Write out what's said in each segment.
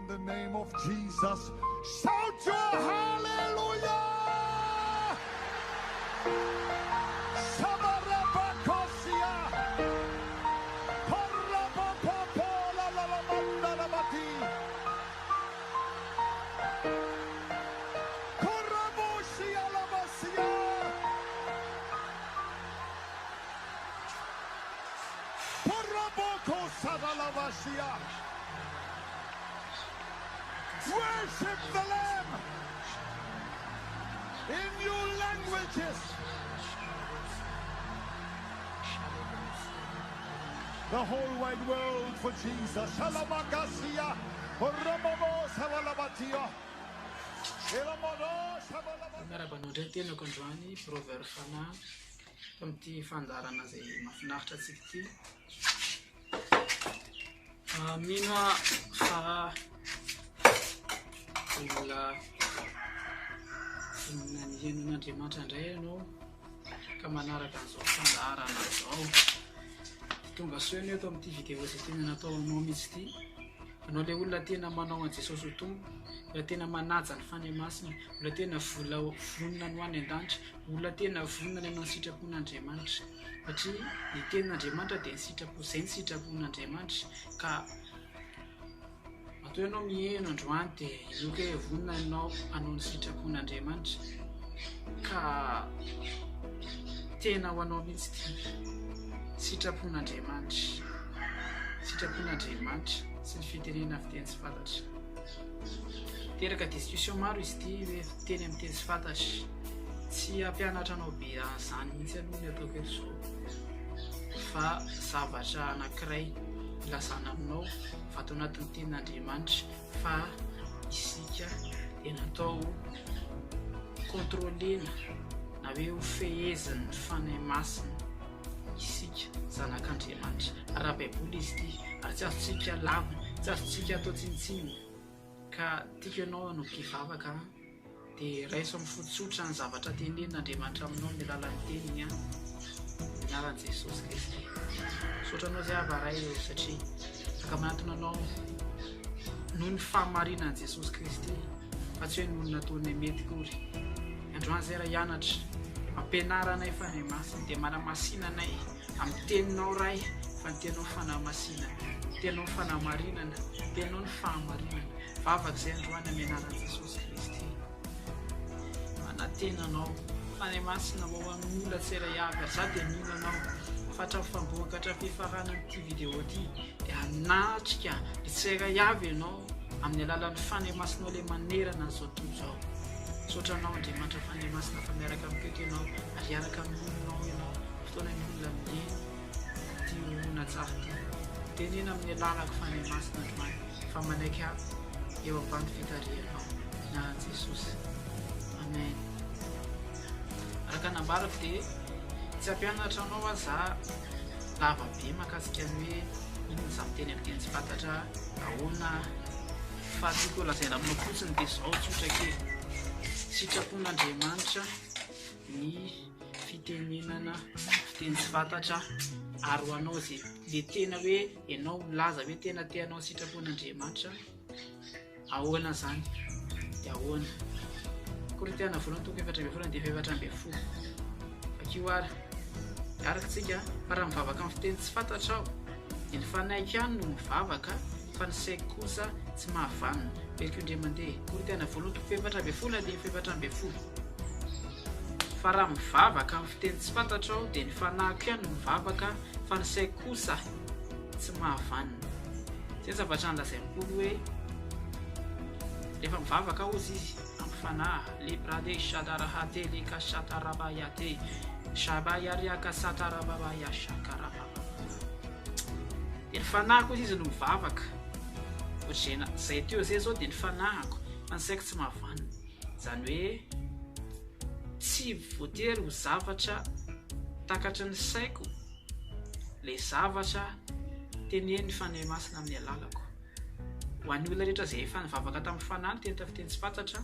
the name of Jesus. Shout your hallelujah! Shabarabakosia! Parabapopola lalamandalabati! Koraboshia labasia! Worship the Lamb in new languages. The whole wide world for Jesus. Shalamakasia. Oromomo Savalabatia. Elamodo Savalabatia. Miarahaba anao indray ny tenako androany, Proverbe Fanahy. Tamin'ity fandaharana izay mahafinaritra antsika ity. Ah, mino aho fa olona vonona ny hihaino an'Andriamanitra indray ianao ka manaraka an'izao fandaharana izao. Tonga soa ianao eto amin'ity vidéo izay tena natao anao mihitsy ity. Anao ilay olona tena manao an'i Jesosy ho Tompo, olona tena manaja ny Fanahy Masina, olona tena vola vonona ny ho any an-danitra, Olona tena vonona ny hanao ny sitrapon'Andriamanitra. Satria ny tenin'Andriamanitra dia ny sitrapo, izay ny sitrapon'Andriamanitra. Ka matoa ianao miheno androany dia inoako hoe vonona ianao hanao ny sitrapon'Andriamanitra. Ka tena ho anao mihitsy ity sitrapon'Andriamanitra. Sitrapon'Andriamanitra sy ny fitenenana fiteny tsy fantatra. Teraka discussion maro izy ity hoe fiteny amin'ny teny tsy fantatra. Tsy hampianatra anao be an'izany mihitsy aloha ny ataoko eto izao. Fa zavatra anankiray ilazana aminao fa ato anatin'ny tenin'Andriamanitra fa isika dia natao contrôlena na hoe ho fehezin'ny Fanahy Masina isika zanak'Andriamanitra. Ara-baiboly izy ity ary tsy azontsika lavina, tsy azontsika atao tsinontsinona. Ka tiako ianao hanomboka hivavaka an, dia raiso amin'ny fo tsotra ny zavatra tenenin' Andriamanitra aminao amin'ny alalan'ny teniny an, amin'ny anaran'i Jesosy Kristy. Misaotra anao izay Aba Ray ô satria afaka manatona anao noho ny fahamarinan'i Jesosy Kristy fa tsy hoe noho ny nataonay mety akory. Androany izay raha hianatra, mampianara anay Fanahy Masina dia manamasina anay amin'ny teninao Ray fa ny teninao fanamasinana, ny teninao fanamarinana, ny teninao ny fahamarinana. Vavaka izay androany amin'ny anaran'i Jesosy Kristy. Manantena anao Fanahy Masina ho ao amin'ny olona tsirairay avy ary za dia mino anao fa hatramin'ny fambohaka hatramin'ny fifaranan'ity vidéo ity dia hanatrika ny tsirairay avy ianao amin'ny alalan'ny Fanahy Masinao ilay manerana an'izao tontolo izao. Misaotra anao Andriamanitra Fanahy Masina fa miaraka amiko eto ianao ary hiaraka amin'ny olonao ianao fotoana ny olona mihaino ity horonantsary ity. Teneno amin'ny alalako Fanahy Masina androany fa manaiky aho eo ambany fitarihanao. Anaran'i Jesosy. Amen. Araka nambarako dia tsy hampianatra anao aho za lava be mahakasika ny hoe inona izany miteny amin'ny teny tsy fantatra, ahoana fa tiako lazaina aminao fotsiny dia izao tsotra kely. Sitrapon'Andriamanitra ny fitenenana fiteny tsy fantatra ary ho anao izay le tena hoe ianao milaza hoe tena te hanao ny sitrapon'Andriamanitra Ahoana izany? Dia ahoana? Korintiana voalohany toko 14 andininy 14. Vakio ary. Araka tsika, fa raha mivavaka amin'ny fiteny tsy fantatra aho, dia ny fanahiko ihany no mivavaka, fa ny saiko kosa tsy mahavanona. Veriko indray mandeha. Korintiana voalohany toko 14 andininy 14. Fa raha mivavaka amin'ny fiteny tsy fantatra aho, dia ny fanahiko ihany no mivavaka, fa ny saiko kosa tsy mahavanona. Izay ny zavatra nolazain'i Paoly hoe rehefa mivavaka hozy izy amin'ny fanahy, lebrade shadarahate leka shatarabayate shabayariaka satarababaya shakarababa. Dia ny fanahiko hozy izy no mivavaka. Ohatr'izay izay teo izay izao dia ny fanahiko fa ny saiko tsy mahavanona. Izany hoe tsy voatery ho zavatra takatry ny saiko Ilay zavatra tenenin'ny Fanahy Masina amin'ny alalako. Ho an'ny olona rehetra izay efa nivavaka tamin'ny Fanahy niteny tamin'ny fiteny tsy fantatra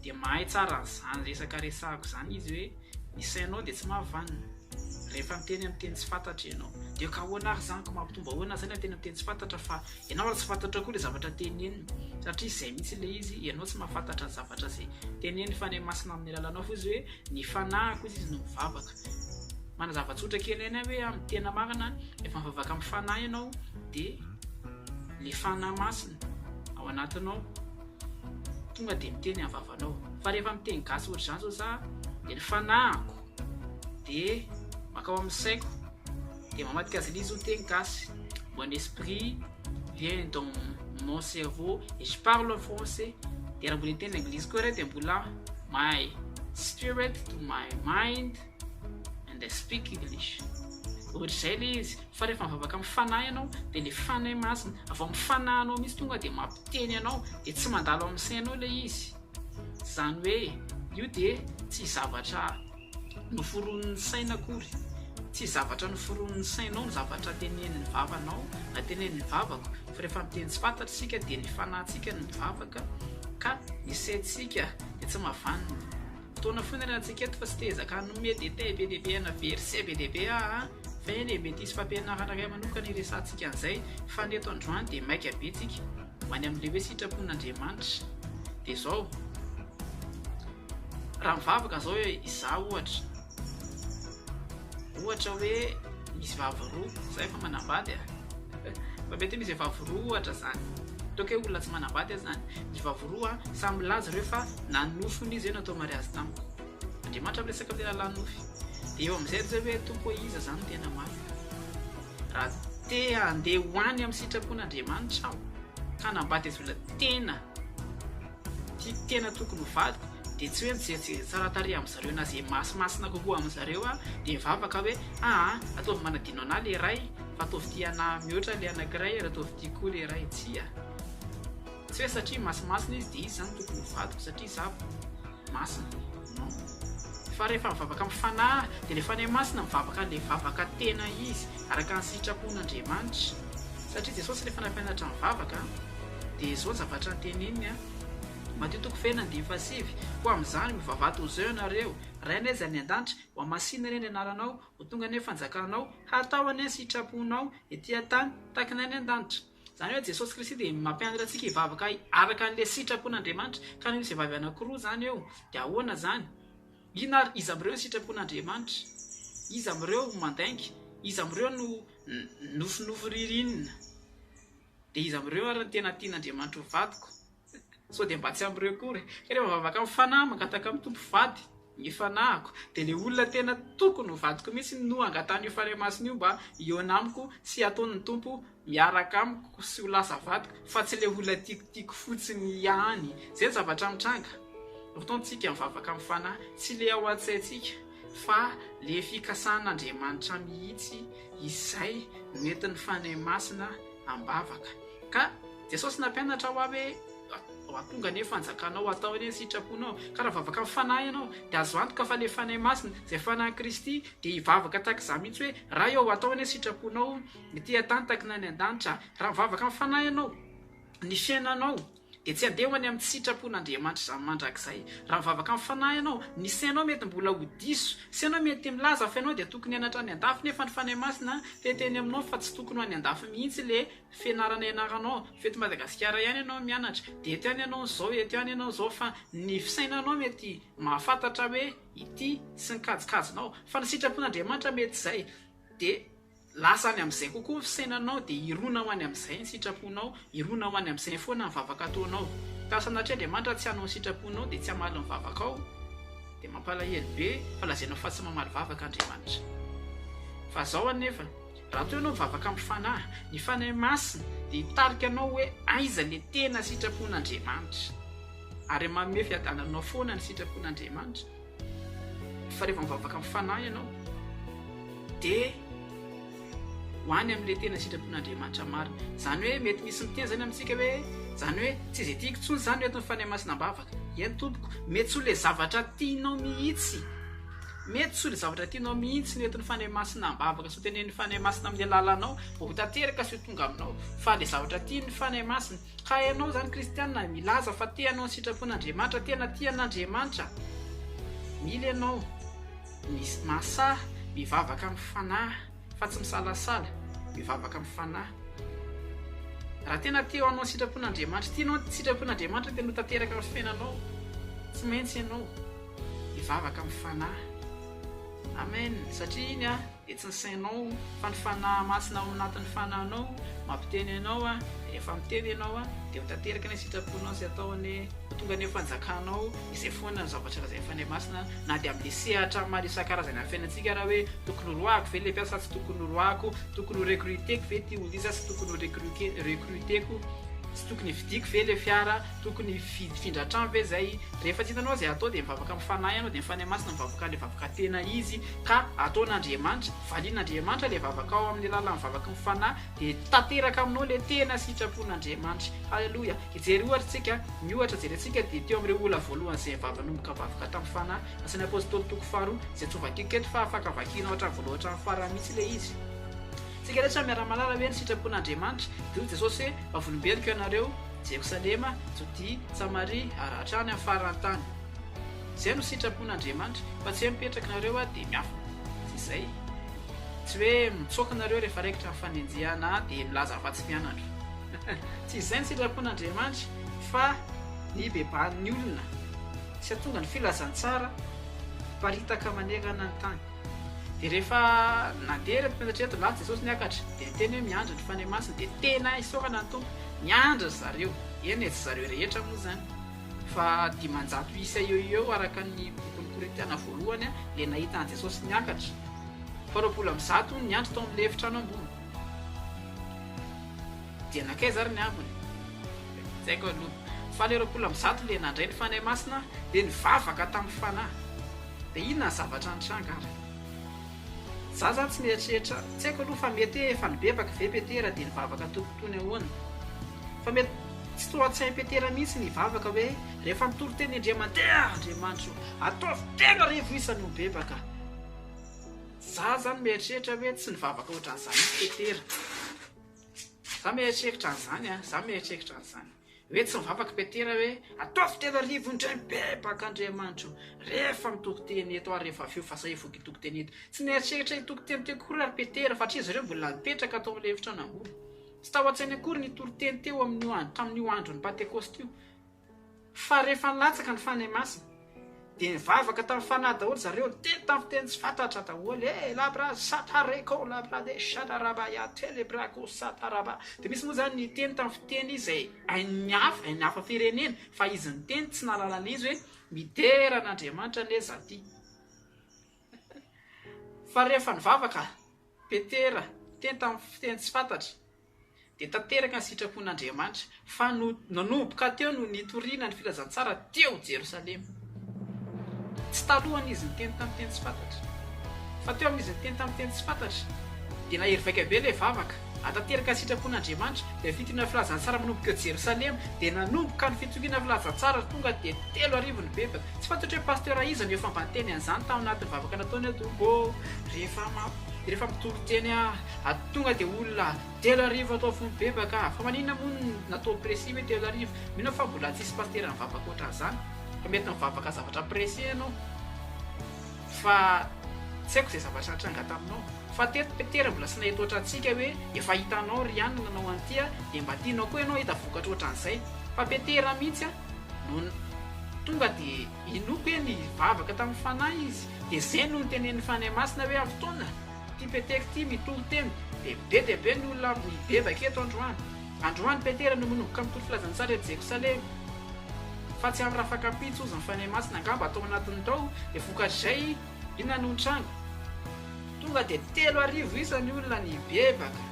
dia mahay tsara an'izany resaka resahako izany izy hoe ny sainao dia tsy mahavanona rehefa miteny amin'ny teny tsy fantatra ianao. Dia ka ahoana ary izany, ka mampitombo ahoana izany raha tena miteny tsy fantatra fa ianao ary tsy fantatrao koa ilay zavatra teneniny satria izay mihitsy ilay izy, ianao tsy mahafantatra ny zavatra izay teneniny Fanahy Masina amin'ny alalanao fa izy hoe ny fanahiko izy izy no mivavaka. Manazava tsotra kely ihany aho hoe amin'ny tena marina rehefa mivavaka amin'ny fanahy ianao dia le fanahy masina ao anatinao tonga dia miteny amin'ny vavanao fa rehefa miteny gasy ohatr'izany zao za dia ny fanahiko dia makao amin'ny saiko dia mamadika azy ilay izy ho teny gasy mon esprit vient dans mon cerveau et je parle français dia raha mbola hiteny anglisy koa re dia mbola my spirit to my mind and I speak English. Ohatr'izay ilay izy. Fa rehefa mivavaka amin'ny fanahy ianao, dia ilay fanahy masina avy ao amin'ny fanahinao mihitsy tonga dia mampiteny anao, dia tsy mandalo amin'ny sainao ilay izy. Izany hoe io dia tsy zavatra noforonin'ny saina akory. Tsy zavatra noforonin'ny sainao ny zavatra tenenin'ny vavanao na tenenin'ny vavako, fa rehefa miteny tsy fantatra isika dia ny fanahintsika no mivavaka ka ny saintsika dia tsy mahavanona. Fotoana foana ny antsika eto fa tsy te hezaka hanome détail be dia be ana verset be dia be aho an! Fa eny e, mety hisy fampianarana iray manokana hiresahantsika an'izay fa ny eto androany dia maika be tsika ho any amin'ilay hoe sitrapon'Andriamanitra. Dia izao, raha mivavaka izao hoe izaho ohatra, ohatra hoe misy vavy roa, izaho efa manambady a! Fa mety hoe misy vehivavy roa ohatra izany. Ataoko hoe olona tsy manambady aza izany. Misy vehivavy roa, samy milaza ireo fa nanofy izy hoe natao mariazy tamiko. Andriamanitra miresaka amin'ny alalan'ny nofy. Dia eo amin'izay ry zareo hoe Tompo ô iza izany no tena marina? Raha te handeha ho any amin'ny sitrapon'Andriamanitra aho ka hanambady azy olona tena Tiako tena tokony ho vadiko dia tsy hoe mijerijery tsara tarehy amin zareo na ze masimasina kokoa amin zareo aho dia mivavaka hoe aa ataovy manadino anah le iray fa ataovy tia anah mihoatra le anakiray ary ataovy tiako koa le iray tsia tsy hoe satria masimasina izy dia izy zany tokony ho vadiko satria za masina non fa rehefa mivavaka amin'ny fanahy dia le fanahy masina mivavaka le vavaka tena izy araka ny sitrapon'Andriamanitra satria Jesosy rehefa nampianatra mivavaka Dia izao ny zavatra noteneniny an, Matio toko fahenina andininy fahasivy, Koa amin'izany, mivavaha toy izao ianareo, Rainay izay any an-danitra, ho hamasinina anie ny anaranao, ho tonga anie ny fanjakanao, hatao anie ny sitraponao, ety an-tany, tahaka ny any an-danitra. Izany hoe Jesosy Kristy dia mampianatra antsika hivavaka araka an'ilay sitrapon'Andriamanitra. Ka raha misy vehivavy anankiroa izany eo, dia ahoana izany? Inona ary, iza amin'ireo no sitrapon'Andriamanitra? Iza amin'ireo no mandainga? Iza amin'ireo no nofinofy ririnina? Dia iza amin'ireo ary no tena tian'Andriamanitra ho vadiko? Sao dia mba tsy amin'ireo akory? Ka rehefa mivavaka amin'ny fanahy, mangataka amin'ny Tompo vady ny fanahiko, dia ilay olona tena tokony ho vadiko mihitsy no angatahan'io Fanahy Masina io mba hihaona amiko sy hataon'ny Tompo miaraka amiko sy ho lasa vadiko, fa tsy ilay olona tiako tiako fotsiny ihany. Izay ny zavatra mitranga. Fotoantsika mivavaka amin'ny fanahy, tsy ilay ao an-tsaintsika, fa ilay fikasan'Andriamanitra mihitsy izay noentin'ny Fanahy Masina am-bavaka. Ka Jesosy nampianatra ho ahy hoe ho tonga anie ny fanjakanao, atao anie ny sitraponao. Ka raha mivavaka amin'ny Fanahy ianao, dia azo antoka fa ilay Fanahy Masina, izay Fanahin'i Kristy, dia hivavaka tahaka izany mihitsy hoe, Ray ô, atao anie ny sitraponao ety an-tany tahaka ny any an-danitra. Raha mivavaka amin'ny Fanahy ianao, ny fiainanao dia tsy handeha ho any amin'ny tsy sitrapon'Andriamanitra izany mandrakizay. Raha mivavaka amin'ny Fanahy ianao, ny sainao mety mbola ho diso, sainao mety milaza fa ianao dia tokony hianatra any an-dafy nefa ny Fanahy Masina te hiteny aminao fa tsy tokony ho any an-dafy mihitsy ilay fianarana ianaranao, fa eto Madagasikara ihany ianao mianatra, dia eto ihany ianao izao, eto ihany ianao izao fa ny fisainanao mety mahafantatra hoe ity sy ny kajikajinao fa ny sitrapon'Andriamanitra mety izay dia Lasa any amin'izay kokoa ny fisainanao dia hirona ho any amin'izay ny sitraponao, hirona ho any amin'izay foana ny vavaka ataonao. Ka sanatria Andriamanitra tsy hanao ny sitraponao dia tsy hamaly ny vavakao dia mampalahelo be fa lazainao fa tsy mamaly vavaka Andriamanitra. Fa zao anefa, raha toa ianao mivavaka amin'ny Fanahy, ny Fanahy Masina dia hitarika anao hoe aiza le tena sitrapon'Andriamanitra. Ary manome fiadanana anao foana ny sitrapon'Andriamanitra. Fa rehefa mivavaka amin'ny fanahy ianao dia ho any amin'ilay tena sitrapon'Andriamanitra marina. Izany hoe mety misy miteny izany amintsika hoe izany hoe tsy izay tiako intsony izany no entin'ny Fanahy Masina am-bavaka. Eny tompoko, mety tsy ho ilay zavatra tianao mihitsy, mety tsy ho ilay zavatra tianao mihitsy no entin'ny Fanahy Masina am-bavaka sy ho tenenin'ny Fanahy Masina amin'ny alalanao vao ho tanteraka sy ho tonga aminao fa ilay zavatra tian'ny Fanahy Masina. Ka ianao izany kristiana milaza fa te hanao ny sitrapon'Andriamanitra, tena tia an'Andriamanitra, mila ianao mahasahy mivavaka amin'ny fanahy. fa tsy misalasala mivavaka amin'ny Fanahy. Raha tena te hanao ny sitrapon'Andriamanitra, tianao ny sitrapon'Andriamanitra tena ho tanteraka amin'ny fiainanao, tsy maintsy ianao hivavaka amin'ny Fanahy. Amen. Satria iny a, dia tsy ny sainao fa ny Fanahy Masina ao anatin'ny fanahinao mampiteny anao a, rehefa miteny ianao a, dia ho tanteraka ny sitraponao sy atao anie, ho tonga anie fanjakanao, izay foana ny zavatra lazain'ny Fanahy Masina na dia amin'ilay sehatra maro isan-karazany amin'ny fiainantsika ara hoe tokony horoahako ve ilay mpiasa sa tsy tokony horoahako, tokony ho recruter-ko ve ity olona ity sa tsy tokony ho recruter-ko, tsy tokony hividiako ve ilay fiara, tokony hifindra trano ve izay, rehefa tsy hitanao izay atao dia mivavaka amin'ny Fanahy ianao dia ny Fanahy Masina mivavaka ilay vavaka tena izy ka ataon'Andriamanitra, valian'Andriamanitra ilay vavakao amin'ny alalan'ny vavaky ny Fanahy dia tanteraka aminao ilay tena sitrapon'Andriamanitra. Haleloia! Hijery ohatra isika, ny ohatra jerentsika dia teo amin'ireo olona voalohany izay nivava nanomboka vavaka tamin'ny Fanahy, Asan'ny Apostoly toko faharoa, izay tsy hovakiko eto fa afaka vakianao hatramin'ny voalohany hatramin'ny farany mihitsy ilay izy. Isika rehetra miara-mahalala hoe ny sitrapon'Andriamanitra, dia hoy Jesosy hoe, Vavolombeloko ianareo, Jerosalema, Jodia, Samaria, ary hatrany amin'ny faran'ny tany. Izay no sitrapon'Andriamanitra, fa tsy hoe mipetraka nareo dia miafina. Tsy izay. Tsy hoe mitsoaka nareo rehefa raikitra ny fanenjehana dia milaza fa tsy mianatra. Tsy izay ny sitrapon'Andriamanitra fa ny hibebahan'ny olona sy hahatonga ny filazantsara hiparitaka manerana ny tany. Dia rehefa nandeha ireto mpianatra ireto, lasa Jesosy niakatra, dia niteny hoe miandry ny Fanahy Masina, dia tena isaorana ny Tompo, niandry ry zareo. Eny e, tsy zareo rehetra moa izany. Fa 500 isa eo ho eo araka ny bokin'ny Korintiana voalohany ilay nahita an'i Jesosy niakatra. Fa 120 hono niandry tao amin'ilay efitrano ambony. Dia nankaiza ary ny ambiny? Tsy haiko aloha. Fa ilay 120 ilay nandray ny Fanahy Masina dia nivavaka tamin'ny Fanahy. Dia inona ny zavatra nitranga ary? Za zany tsy mieritreritra, tsy haiko aloha fa mety hoe efa nibebaka ve Petera dia nivavaka Tompo toy ny ahoana? Fa mety tsy tao an-tsain'i Petera mihitsy ny hivavaka hoe rehefa mitory teny Andriamandeha Andriamanitro ataovy tena revo isa no mibebaka. Za zany mieritreritra hoe tsy nivavaka ohatran'izany mihitsy Petera. Za mieritreritra an'izany an, za mieritreritra an'izany. Hoe tsy mivavaka Petera hoe, Ataovy 3000 indray mibebaka Andriamanitra o! Rehefa mitoky teny eto aho rehefa avy eo fa zay vao hitoky teny eto. Tsy nieritreritra hitoky teny teo akory ary Petera fa hatria zareo mbola nipetraka tao amin'ilay efitrano ambony. Tsy tao an-tsainy akory ny hitory teny teo amin'io andro tamin'io andron'ny Pantekosta io. Fa rehefa nilatsaka ny Fanahy Masina, dia nivavaka tamin'ny Fanahy daholo zareo, niteny tamin'ny fiteny tsy fantatra daholo, eh, labra satareko, labra de shatarabaya, telebrako sataraba. Dia misy moa izany niteny tamin'ny fiteny izay hain'ny hafa, hain'ny hafa firenena, fa izy niteny tsy nahalala an'izy hoe midera an'Andriamanitra anie za ty. Fa rehefa nivavaka Petera, niteny tamin'ny fiteny tsy fantatra, dia tanteraka ny sitrapon'Andriamanitra, fa no nanomboka teo no nitoriana ny filazantsara teo Jerosalema. Tsy talohan'izy niteny tamin'ny teny tsy fantatra, fa teo amin'izy niteny tamin'ny teny tsy fantatra, dia nahery vaika be ilay vavaka, hahatanteraka ny sitrapon'Andriamanitra, dia ny fitoriana ny filazantsara manomboka eo Jerosalema, dia nanomboka ny fitoriana ny filazantsara tonga dia 3000 nibebaka. Tsy fantatro hoe pasteur iza no efa mba niteny an'izany tao anatin'ny vavaka nataony hoe Tompo ô, rehefa rehefa mitory teny aho, Tonga dia olona 3000 atao fo mibebaka fa maninona moa no natao précis hoe 3000? Mino aho fa mbola tsisy pasitera nivavaka ohatran'izany fa mety mivavaka zavatra précis ianao fa tsy haiko izay zavatra nitranga taminao fa teto Petera mbola tsy nahita ohatrantsika hoe efa hitanao ry anona nanao an'ity dia mba tianao koa ianao hahita vokatra ohatran'izay fa Petera mihitsy no tonga dia inoako hoe nivavaka tamin'ny fanahy izy dia izay no notenenin'ny Fanahy Masina hoe avy taona Ity Petera ity mitory teny dia be dia be ny olona mibebaka eto androany. Androany Petera no manomboka mitory filazantsara eto Jerosalema. Fa tsy amin'ny rafakampitso hozy ny Fanahy Masina angamba atao anatin'ny tao dia vokatr'izay inona no nitranga? Tonga dia 3000 isa ny olona nibebaka.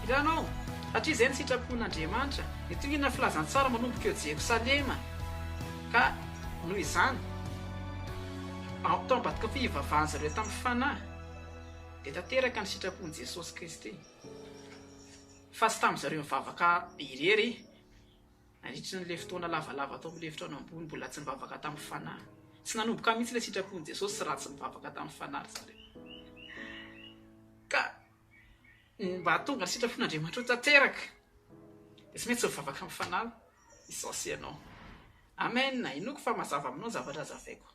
Hitanao? Satria izay ny sitrapon'Andriamanitra. Nitoriana filazantsara manomboka eo Jerosalema. Ka noho izany. Tao ambadika fivavahan zareo tamin'ny fanahy dia tanteraka ny sitrapon'i Jesosy Kristy. Fa tsy tamin'ny zareo nivavaka irery nandritry ny le fotoana lavalava tao amin'ilay efitrano ambony mbola tsy nivavaka tamin'ny fanahy. Tsy nanomboka mihitsy ilay sitrapon'i Jesosy raha tsy nivavaka tamin'ny fanahy ry zareo. Ka ny mba hahatonga ny sitrapon'Andriamanitra ho tanteraka dia tsy maintsy mivavaka amin'ny fanahy Jesosy ianao. Amen! Inoako fa mazava aminao ny zavatra hazavaiko.